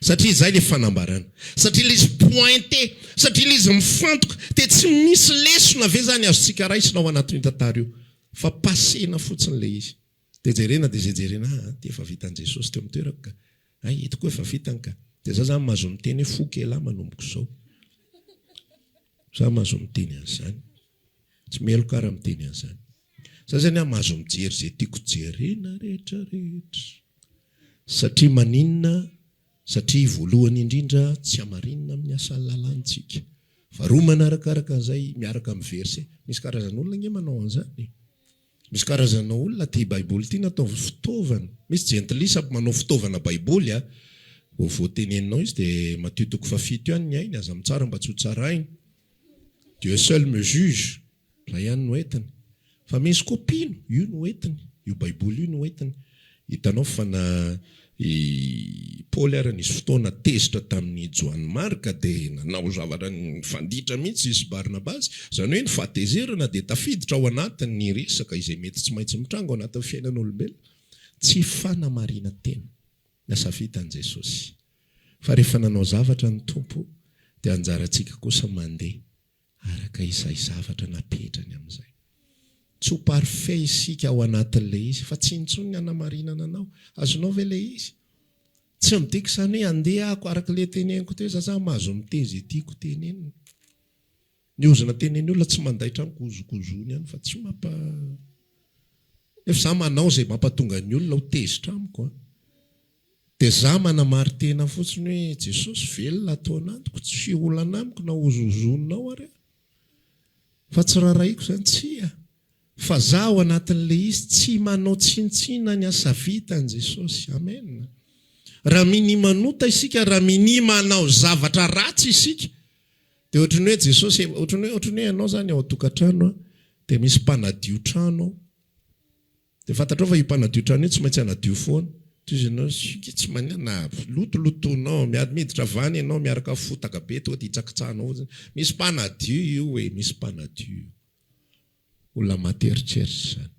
Satria izay ilay fanambarana. Satria ilay izy pointé, satria ilay izy mifantoka, dia tsy misy lesona ve izany azontsika raisina ao anatin'io tantara io? Fa passer-na fotsiny ilay izy. Dia jerena dia izay jerena, ah, ity efa vitan'i Jesosy teo amin'ny toerako ka. Hay, ito koa efa vitany ka. Dia za zany mahazo miteny hoe foko elah manomboka izao. Za mahazo miteny an'izany. Tsy meloka aho raha miteny an'izany. Za zany aho mahazo mijery izay tiako jerena rehetra rehetra. Satria maninona? Satria voalohany indrindra tsy hamarinina amin'ny asan'ny lalàna tsika. Faharoa manarakaraka an'izay miaraka amin'ny verset. Misy karazan'olona ange manao an'izany e. Misy karazana olona tia baiboly ity natao fitaovana. Misy jentilisa manao fitaovana baiboly a. Vao voateneninao izy dia Matio toko fahafito ihany ny hainy, aza mitsara mba tsy ho tsaraina. Dieu seul me juge, zay ihany no entiny. Fa misy koa mpino, io no entiny, io baiboly io no entiny. Hitanao fa na I Paoly ary nisy fotoana tezitra tamin'i Joany Marka dia nanao zavatra nifanditra mihitsy izy sy Barnabasy. Izany hoe ny fahatezerana dia tafiditra ao anatin'ny resaka izay mety tsy maintsy mitranga ao anatin'ny fiainan'olombelona. Tsy fanamarinan-tena ny asa vitan'i Jesosy. Fa rehefa nanao zavatra ny Tompo dia anjarantsika kosa mandeha araka izay zavatra napetrany amin'izay. Tsy ho parfait isika ao anatin'ilay izy, fa tsy intsony ny hanamarinana anao. Azonao ve ilay izy? Tsy midika izany hoe handeha aho araka ilay teneniko teo, za zany mahazo miteny izay tiako tenenina. Ny ozona tenenin'ny olona tsy mandaitra amiko, hozongozony ihany fa tsy mampa. Nefa za manao izay mampatonga ny olona ho tezitra amiko an. Dia za manamari-tena fotsiny hoe Jesosy velona ato anatiko, tsy olana amiko na hozozoninao ary aho. Fa tsy rarahiko izany, tsia. Fa za ao anatin'ilay izy tsy manao tsinontsinona ny asa vitan'i Jesosy. Amen. Raha minia manota isika, raha minia manao zavatra ratsy isika, dia ohatran'ny hoe Jesosy, ohatran'ny hoe, ohatran'ny hoe ianao izany ao an-tokantrano an, dia misy mpanadio trano ao. Dia fantatrao fa io mpanadio trano io tsy maintsy hanadio foana. Toy izy ianao, sika tsy maninona na lotolotoinao, miady miditra avy any ianao miaraka fotaka be tonga dia hitsakitsahanao fotsiny. Misy mpanadio io e, misy mpanadio io. Olona maty eritreritra izany.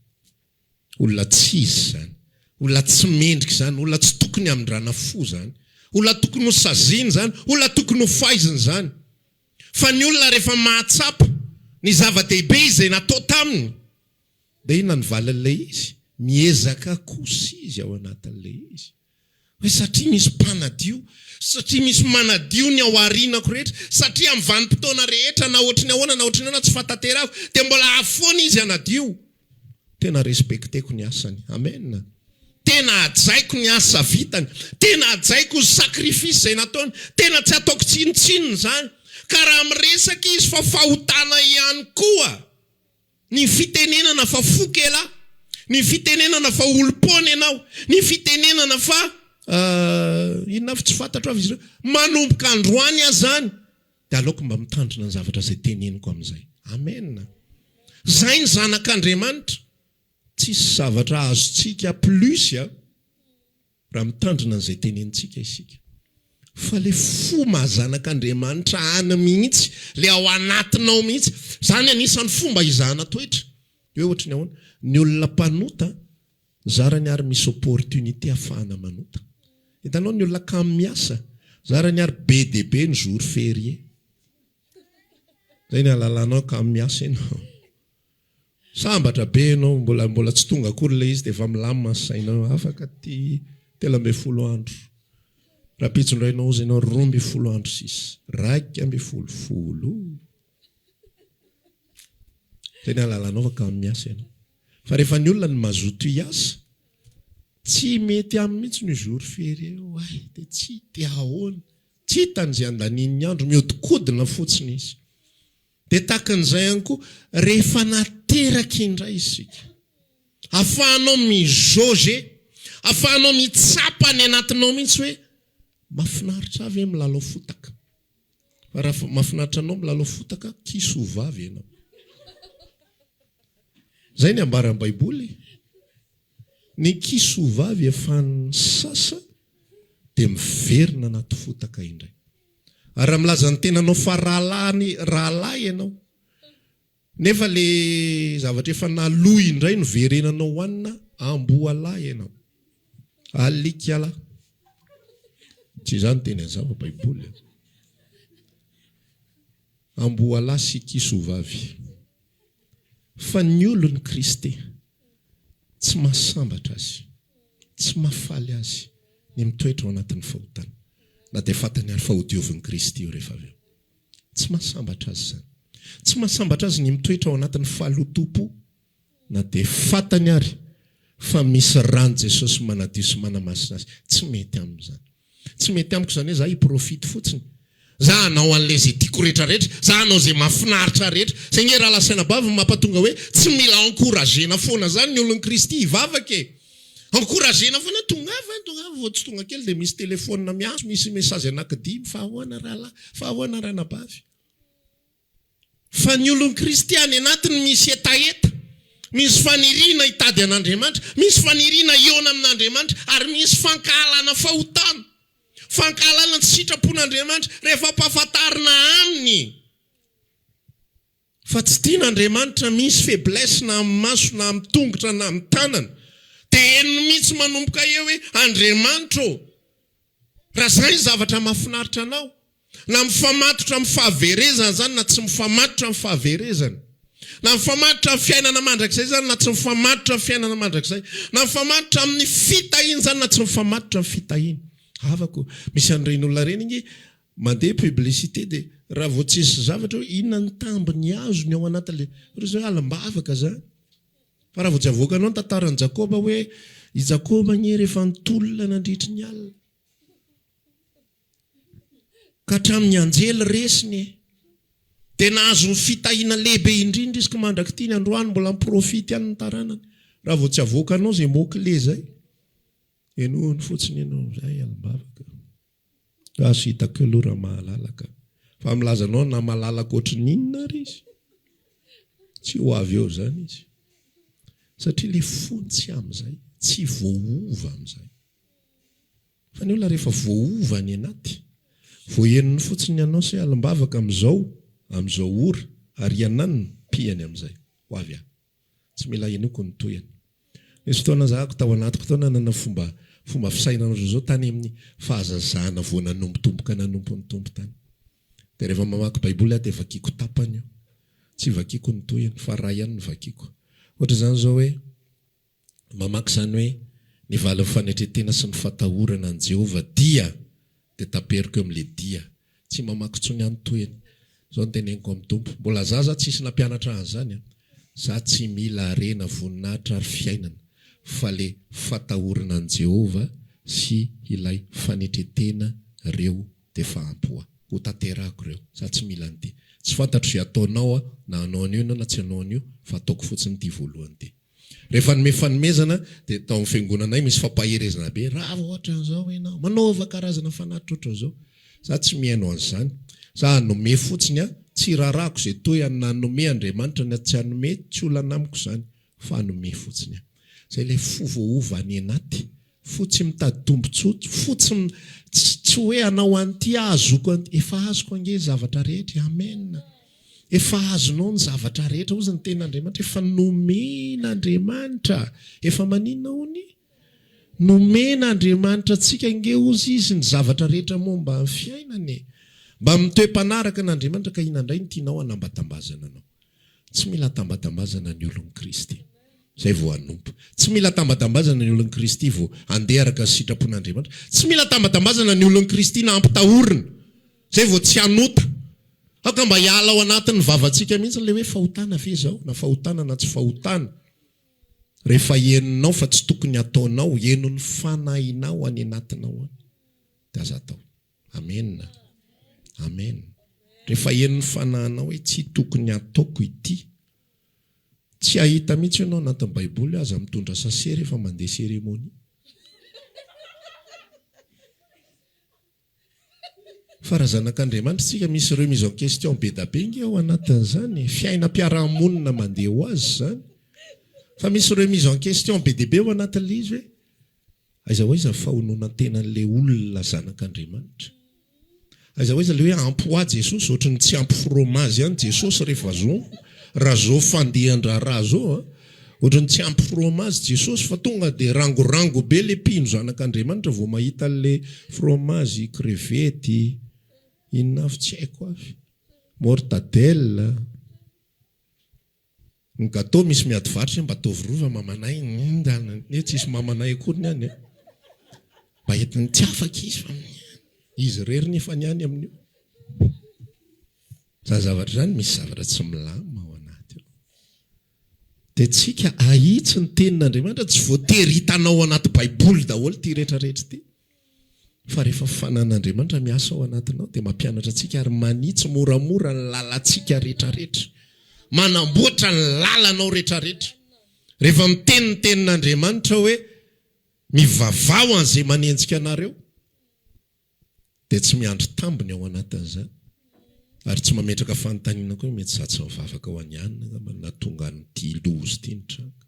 Olona tsy izy izany. Olona tsy mendrika izany. Olona tsy tokony hamindrana fo izany. Olona tokony ho saziana izany. Olona tokony ho faizina izany. Fa ny olona rehefa mahatsapa ny zava-dehibe izay natao taminy, Dia inona ny valin'ilay izy? Miezaka kosa izy ao anatin'ilay izy. Hoe satria misy mpanadio, satria misy manadio ny ao aorianako rehetra, satria amin'ny vanim-potoana rehetra na ohatry ny ahoana na ohatry ny ahoana tsy fahatanterahako dia mbola avy foana izy hanadio. Tena respecteko ny asany. Amen. Tena hajaiko ny asa vitany. Tena hajaiko ny sacrifice izay nataony. Tena tsy ataoko tsinontsinona izany. Ka raha miresaka izy fa fahotana ihany koa. Ny fitenenana fa foka elah, ny fitenenana fa olom-poana ianao, ny fitenenana fa inona avy tsy fantatro avy izy ireo. Manomboka androany aho izany dia aleoko mba mitandrina ny zavatra izay teneniko amin'izay. Amen. Izay ny zanak'Andriamanitra. Tsisy zavatra azontsika plus a. Raha mitandrina an'izay tenenintsika isika. Fa ilay fo maha zanak'Andriamanitra any mihitsy, ilay ao anatinao mihitsy. Izany anisan'ny fomba hizahana toetra. Hoe ohatry ny ahoana? Ny olona mpanota, zarany ary misy opportunité ahafahana manota. Hitanao ny olona kamo miasa, zarany ary be dia be ny jour férié. Izay ny ahalalanao kamo miasa ianao. Sambatra be ianao, mbola mbola tsy tonga akory ilay izy dia efa milamina ny sainao, afaka ty 13 andro. Rahampitso indray ianao hozy ianao 12 andro sisa, 11, folo. Izay ny ahalalanao fa kamo miasa ianao. Fa rehefa ny olona no mazoto hiasa, tsy mety aminy mihitsy ny jour férié io, hay dia tsy dia ahoana. Tsy hitany izay andaniany ny andro, mihodinkodina fotsiny izy. Dia tahaka an'izay ihany koa, rehefa nateraka indray isika, ahafahanao mi-jauger, ahafahanao mitsapa any anatinao mihitsy hoe, mahafinaritra ahy ve milalao fotaka? Fa raha mahafinaritra anao milalao fotaka, kisoa vavy ianao. Izay ny ambaran'ny Baiboly. Ny kisoa vavy efa nisasa dia miverina anaty fotaka indray. Ary raha milaza ny tenanao fa rahalahy rahalahy ianao, nefa le zavatra efa naloa indray no verenanao hohanina, amboalahy ianao. Alikala. Tsy izaho niteny an'izany fa baiboly a. Amboalahy sy kisoa vavy. Fa ny olon'i Kristy, tsy mahasambatra azy, tsy mahafaly azy ny mitoetra ao anatin'ny fahotana, na dia fantany ary fa hodiovin'i Kristy io rehefa avy eo. Tsy mahasambatra azy izany. Tsy mahasambatra azy ny mitoetra ao anatin'ny fahalotoam-po, na dia fantany ary fa misy ran'i Jesosy manadio sy manamasina azy. Tsy mety aminy izany. Tsy mety amiko izany hoe za hi-profite fotsiny. Za hanao an'ilay izay tiako rehetra rehetra, za hanao izay mahafinaritra rehetra. Izay nge rahalahy sy anabavy no mampatonga hoe tsy mila encourager-na foana izany ny olon'i Kristy hivavaka e. Encourager-na foana, tongava, tongava, vao tsy tonga kely dia misy telephone miantso, misy message anaky-dimy, fa ahoana rahalahy, fa ahoana ranabavy. Fa ny olon'i Kristy any anatiny misy hetaheta, misy faniriana hitady an'Andriamanitra, misy faniriana hihaona amin'Andriamanitra, ary misy fankahalana fahotana, fankahalana ny sitrapon'Andriamanitra rehefa ampahafantarina aminy fa tsy tian'Andriamanitra, misy faiblesse na amin'ny maso na amin'ny tongotra na amin'ny tanana, dia henony mihitsy manomboka eo hoe, Andriamanitra ô! Raha izay ny zavatra mahafinaritra anao, na mifamatotra amin'ny fahaverezana izany na tsy mifamatotra amin'ny fahaverezana, na mifamatotra amin'ny fiainana mandrakizay izany na tsy mifamatotra amin'ny fiainana mandrakizay, na mifamatotra amin'ny fitahiana izany na tsy mifamatotra amin'ny fitahiana. Havako, misy an'ireny olona ireny ange mandeha publicité dia raha vao tsisy zavatra hoe inona ny tambiny azony ao anatin'ilay, ireo izao hoe alim-bavaka izany. Fa raha vao tsy avoakanao ny tantaran'i Jakoba hoe i Jakoba anie rehefa nitolona nandritry ny alina ka hatramin'ny anjely resiny e! Dia nahazo ny fitahiana lehibe indrindra izy ka mandrak'ity ny androany mbola mi-profite ihany ny taranany. Raha vao tsy avoakanao izay mot clé izay, henoiny fotsiny ianao amin'izay alim-bavaka. Azo hitako aloha raha mahalala ka. Fa milaza anao na malalaka ohatry ny inona ary izy, tsy ho avy eo izany izy. Satria ilay fony tsy amin'izay, tsy voaova amin'izay. Fa ny olona rehefa voaova any anaty, vao henony fotsiny ny annonce hoe alim-bavaka amin'izao, amin'izao ora, ary iananona, pihany amin'izay. Ho avy aho. Tsy mila henoiko ny tohiny. Nisy fotoana zahako tao anatiko tao nanana fomba fomba fisainana ohatran'izao tany amin'ny fahazazana vao nanombotomboka nanompo ny Tompo tany. Dia rehefa mamaky baiboly aho dia vakiako tapany io. Tsy vakiako ny tohiny fa ray ihany no vakiako. Ohatra izany izao hoe mamaky izany hoe ny valin'ny fanetren-tena sy ny fatahorana an'i Jehovah dia dia taperiko eo amin'ilay dia. Tsy mamaky intsony aho ny tohiny. Izao no teneniko amin'ny Tompo, mbola zaza aho tsisy nampianatra ahy an'izany an! Za tsy mila harena, voninahitra ary fiainana fa le fatahorana an'i Jehovah sy ilay fanetretena reo defa ampy ho ahy. Ho tanterahako reo. Za tsy mila an'ity. Tsy fantatro izay ataonao aho na hanao an'io ianao na tsy hanao an'io fa ataoko fotsiny ity voalohany ity. Rehefa hanome fanomezana dia tao amin'ny fiangonanay misy fampaherezana be, rava ohatran'izao ianao, manaova karazana fanatitra ohatran'izao. Za tsy mihaino an'izany. Za hanome fotsiny aho, tsy raharahako izay toy ny nanome Andriamanitra na tsy hanome, tsy olana amiko izany, fa hanome fotsiny aho. Izay ilay fo voaova any anaty. Fo tsy mitady tombotsoa, fo tsy tsy hoe hanao an'ity aho hahazoako an'ity, efa azoko ange ny zavatra rehetra e, amen. Efa azonao ny zavatra rehetra, hozy ny tenin'Andriamanitra, efa nomen'Andriamanitra, efa maninona hono? Nomen'Andriamanitra antsika ange hozy izy ny zavatra rehetra momba ny fiainana e. Mba mitoe-panaraka an'Andriamanitra ka inona indray no tianao hanambatambazana anao? Tsy mila tambatambazana ny olon'i Kristy, izay vao hanompo. Tsy mila tambatambazana ny olon'i Kristy vao handeha araka ny sitrapon'Andriamanitra. Tsy mila tambatambazana ny olon'i Kristy na ampitahorina, izay vao tsy hanota. Aoka mba hiala ao anatin'ny vavantsika mihitsy ilay hoe fahotana ve izao, na fahotana na tsy fahotana. Rehefa henonao fa tsy tokony hataonao, henon'ny fanahinao any anatinao any, dia aza atao. Amena. Amen. Rehefa henon'ny fanahinao hoe tsy tokony hataoko ity. Tsy hahita mihitsy ianao anatin'ny baiboly hoe aza mitondra sachet rehefa mandeha cérémonie. Fa raha zanak'Andriamanitra isika misy remise en question be da be nge ao anatin'izany e. Fiainam-piarahamonina mandeha ho azy izany. Fa misy remise en question be dia be ao anatin'ilay izy hoe aiza ho aiza ny fahononan-tenan'ilay olona zanak'Andriamanitra. Aiza ho aiza ilay hoe ampy ho ahy Jesosy, ohatry ny tsy ampy fromage ihany Jesosy rehefa zao, raha zao fandehan-draharaha zao an. Ohatry ny tsy ampy fromage Jesosy fa tonga dia rangorango be le mpino zanak'Andriamanitra vao mahita an'le fromage, crevette, inona avy tsy haiko avy, mortadelle, ny gateau misy miady varotra hoe mba ataovy rova mamanay, ne tsisy mamanay akory ny any an, mba entiny tsy afaka izy fa izy irery nefa ny any amin'io. Zany zavatra zany misy zavatra tsy milamina ao anaty ao. Dia tsika ahitsy ny tenin'Andriamanitra, tsy voatery hitanao ao anaty baiboly daholo ity rehetra rehetra ity. Fa rehefa fanan'Andriamanitra miasa ao anatinao dia mampianatra antsika ary manitsy moramora ny lalantsika rehetra rehetra. Manamboatra ny lalanao rehetra rehetra. Rehefa miteny ny tenin'Andriamanitra hoe mivavaha ho an'izay manenjika anareo. dia tsy miandry tambiny ao anatin'izany ary tsy mametraka fanontaniana koa hoe mety za tsy mivavaka ho an'i anona angamba no nahatonga an'ity loza ity nitranga.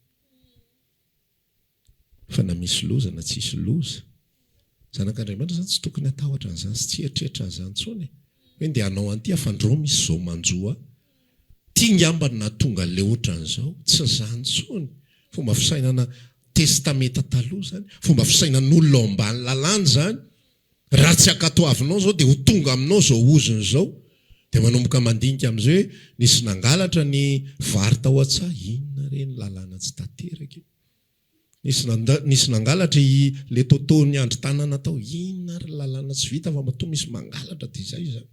Fa na misy loza na tsisy loza, zanak'Andriamanitra izany tsy tokony hatahotra an'izany sy tsy hieritreritra an'izany intsony e! Hoe ndeha hanao an'ity aho fa ndrô misy izao manjo ahy. Ity ngamba no nahatonga an'ilay ohatran'izao. Tsy izany intsony. Fomba fisainana Testamenta Taloha izany. Fomba fisainan'olona ao ambany lalàna izany. Raha tsy ankatoavinao izao dia ho tonga aminao izao ozona izao. Dia manomboka mandinika amin'izay hoe nisy nangalatra ny vary tao an-tsaha, inona re ny lalàna tsy tanteraka io? Nisy nisy nangalatra i le Toto niandry tanana tao, inona ary ny lalàna tsy vita fa matoa misy mangalatra dia izay izany.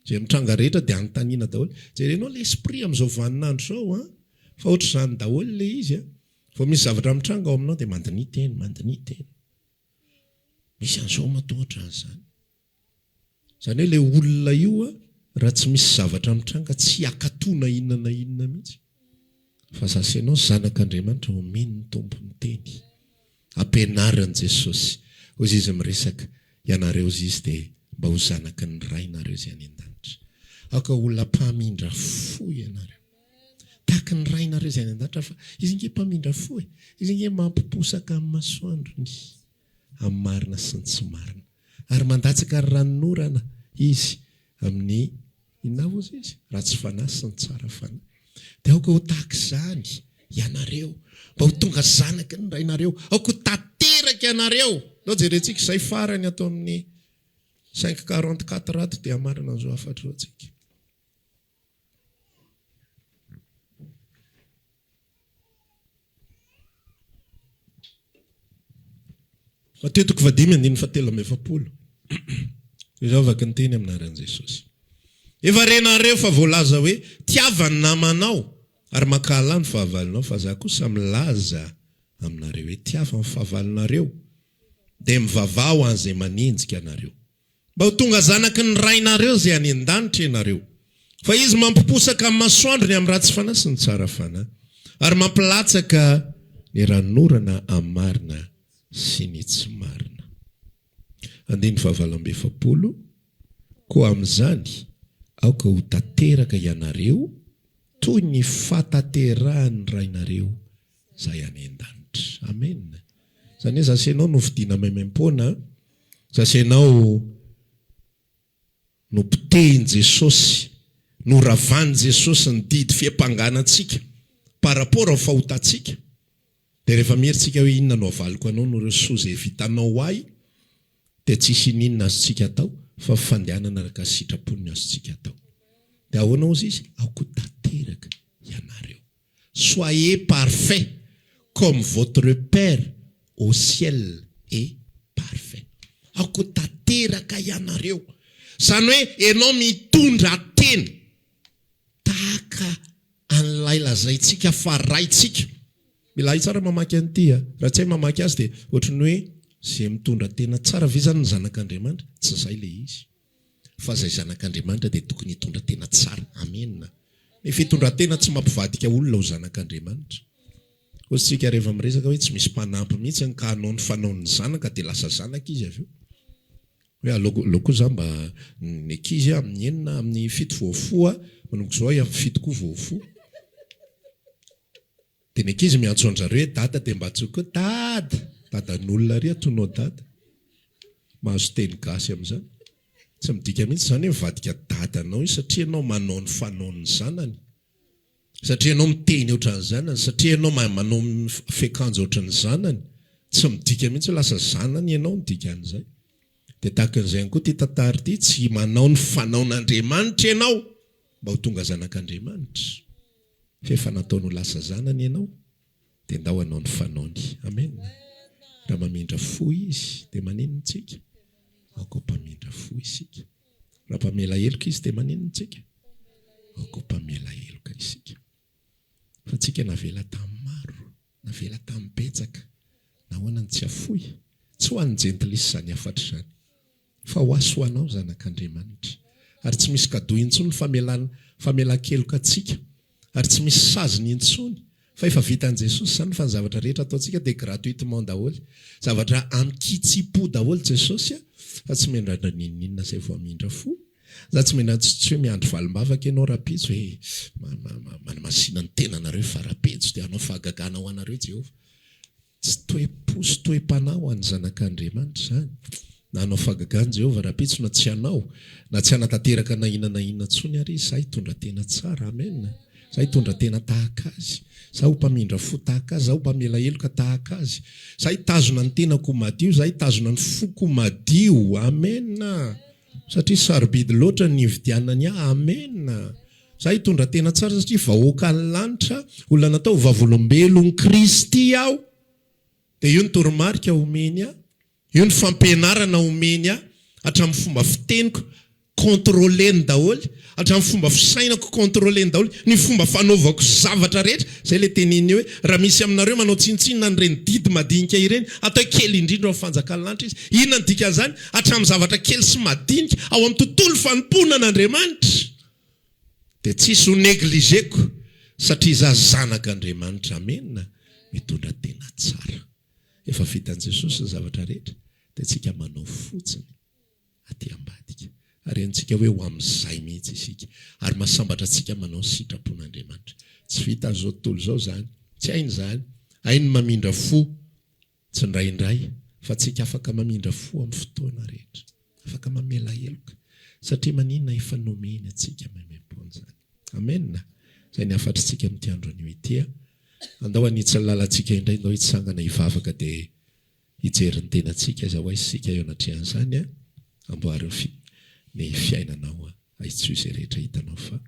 Izay mitranga rehetra dia anontaniana daholo. Jerenao le esprit amin'izao vaninandro izao an! Fa ohatr'izany daholo ilay izy an! Vao misy zavatra mitranga ao aminao dia mandiniha tena, mandiniha tena. Misy an'izao matoa ohatran'izany. Izany hoe ilay olona io raha tsy misy zavatra mitranga tsy hakato na inona na inona mihitsy. Fa za sy ianao zanak'Andriamanitra omeny ny Tompo ny teny. Ampianarin'i Jesosy. Hoy izy miresaka, ianareo hozy izy dia mba ho zanaky ny Rainareo izay any an-danitra. Aoka ho olona mpamindra fo ianareo. Tahaky ny Rainareo izay any an-danitra fa Izy ange mpamindra fo e. Izy ange mampiposaka ny masoandrony amin'ny marina sy ny tsy marina. Ary mandatsaka ny ranonorana Izy amin'ny inona avy hozy Izy? Ratsy fanahy sy ny tsara fanahy. Dia aoka ho tahaka izany ianareo, mba ho tonga zanaky ny Rainareo. Aoka ho tanteraka ianareo. Ndao jerentsika izay farany ato amin'ny cinq 44 ato dia hamarana an'izao hafatra izao tsika. Matio toko fahadimy andininy fahatelo amby 40. Izao vaky ny teny amin'ny anaran'i Jesosy. Efa renareo fa voalaza hoe tiava ny namanao ary mankahala ny fahavalonao, fa za kosa milaza aminareo hoe tiava ny fahavalonareo, dia mivavaha ho an'izay manenjika anareo. Mba ho tonga zanaky ny Rainareo izay any an-danitra ianareo. Fa Izy mampiposaka ny masoandro ny amin'ny ratsy fanahy sy ny tsara fanahy, ary mampilatsaka ny ranonorana amin'ny marina sy ny tsy marina. Andininy fahavalo amby 40, Koa amin'izany, aoka ho tanteraka ianareo toy ny fahatanterahan'ny Rainareo izay any an-danitra. Amena. Izany hoe za sy ianao nofidiana maimaimpoana, za sy ianao nopotehin'i Jesosy, noravan'i Jesosy ny didy fiampangana antsika par rapport amin'ny fahotantsika. Dia rehefa miery tsika hoe inona no havaliko anao noho ireo soa izay vitanao ho ahy, dia tsisy ininona azontsika atao fa fandehanana araka ny sitrapony no azontsika atao. Dia ahoana hozy izy? Aoka ho tanteraka ianareo. Soyez parfaits comme votre Père au ciel est parfait. Aoka ho tanteraka ianareo. Izany hoe ianao mitondra tena tahaka an'ilay lazaintsika fa Raintsika. Mila hay tsara mamaky an'ity a. Raha tsy hay mamaky azy dia ohatry ny hoe izay mitondra tena tsara ve izany ny zanak'Andriamanitra? Tsy izay ilay izy. Fa izay zanak'Andriamanitra dia tokony hitondra tena tsara. Amena. Ny fitondran-tena tsy mampivadika olona ho zanak'Andriamanitra. Hoy isika rehefa miresaka hoe tsy misy mpanampy mihitsy ka hanao ny fanaon'ny zanaka dia lasa zanaka izy avy eo. Hoe aleoko aleo koa za mba ny ankizy amin'ny enina amin'ny fito vao hifoha, manomboka izao aho amin'ny fito koa vao hifoha. Dia ny ankizy miantso an-dRareo hoe dada dia mba antsoy koa dada! Dadan'olona ary atonao dada. Mahazo teny gasy amin'izany. Tsy midika mihitsy izany hoe mivadika dadanao izy satria ianao manao ny fanaon'ny zanany. Satria ianao miteny ohatran'ny zanany, satria ianao mahay manao fiakanjo ohatran'ny zanany. Tsy midika mihitsy hoe lasa zanany ianao ny dikan'izay. Dia tahaka an'izay ihany koa ity tantara ity, tsy manao ny fanaon'Andriamanitra ianao mba ho tonga zanak'Andriamanitra. Fa efa nataony ho lasa zanany ianao, dia ndao hanao ny fanaony. Amen. Raha mamindra fo Izy, dia maninona isika? Aoka ho mpamindra fo isika. Raha mpamela heloka Izy, dia maninona isika? Aoka ho mpamela heloka isika. Fa tsika navela tamin'ny maro, navela tamin'ny betsaka, nahoana no tsy hafoy? Tsy ho an'ny jentilisa izany hafatra izany. Fa ho ahy sy ho anao zanak'Andriamanitra. Ary tsy misy cadeau intsony ny famelana famelan-keloka antsika. Ary tsy misy saziny intsony. Fa efa vitan'i Jesosy izany fa ny zavatra rehetra ataontsika dia gratuitement daholo. Zavatra amin-kitsim-po daholo Jesosy a! Fa tsy miandrandra n'inon'inona izay vao hamindra fo. Za tsy miandrandra tsy hoe miandry valim-bavaka ianao rahampitso e! Manamasina ny tenanareo fa rahampitso dia hanao fahagagana ho anareo Jehovah. Tsy toe-po sy toe-panahy ho an'ny zanak'Andriamanitra izany. Na hanao fahagagana Jehovah rahampitso na tsy hanao, na tsy hanatanteraka na inona na inona intsony àry izy, izaho hitondra tena tsara. Amen. Izaho hitondra tena tahaka Azy. Izaho ho mpamindra fo tahaka Azy. Izaho ho mpamela heloka tahaka Azy. Izaho hitazona ny tenako ho madio. Izaho hitazona ny foko ho madio. Amen. Satria sarobidy loatra ny nividianany ahy. Amen. Za hitondra tena tsara satria vahoakan'ny lanitra, olona natao ho vavolombelon'i Kristy aho. Dia io ny toromarika omeny ahy, io ny fampianarana omeny ahy, hatramin'ny fomba fiteniko contrôler-ny daholo, hatramin'ny fomba fisainako contrôler-ny daholo, ny fomba fanaovako zavatra rehetra. Izay ilay teneniny hoe, raha misy aminareo manao tsinontsinona an'ireny didy madinika ireny, atao kely indrindra ao amin'ny fanjakan'ny lanitra izy. Inona no dikan'izany? Hatramin'ny zavatra kely sy madinika ao amin'ny tontolo fanompoana an'Andriamanitra. Dia tsisy ho negligeko satria za zanak'Andriamanitra Amen mitondra tena tsara. Efa vitan'i Jesosy ny zavatra rehetra dia tsika manao fotsiny aty ambadika. Ary henontsika hoe ho amin'izay mihitsy isika. Ary mahasambatra antsika manao ny sitrapon'Andriamanitra. Tsy vitan'izao tontolo izao izany. Tsy hainy izany. Hainy ny mamindra fo. Tsindraindray, fa tsika afaka mamindra fo amin'ny fotoana rehetra. Afaka mamela heloka. Satria maninona efa nomeny antsika maimaimpoana izany. Amen! Izay ny hafatritsika amin'ity andro anio ity a. Andao hanitsy ny lalantsika indray, andao hitsangana hivavaka dia hijery ny tenantsika aiza ho aiza isika eo anatrehan'izany a. Amboary ny fi, ny fiainanao a. Ahitsio izay rehetra hitanao fa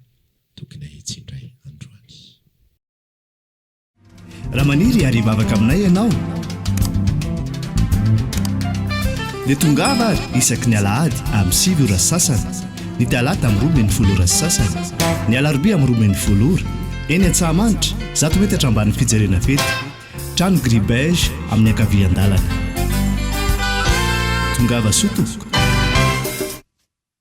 tokony ahitsy indray androany.
Raha maniry ary hivavaka aminay ianao dia tongava ary isaky ny alahady amin'ny 9 ora sasany, ny talata amin'ny 12 ora sasany, ny alarobia amin'ny 12 ora, eny Antsahamanitra, zato metatra ambanin'ny fijerena fety, trano gris beige amin'ny ankavian-dalana. Tongava soa tompoko.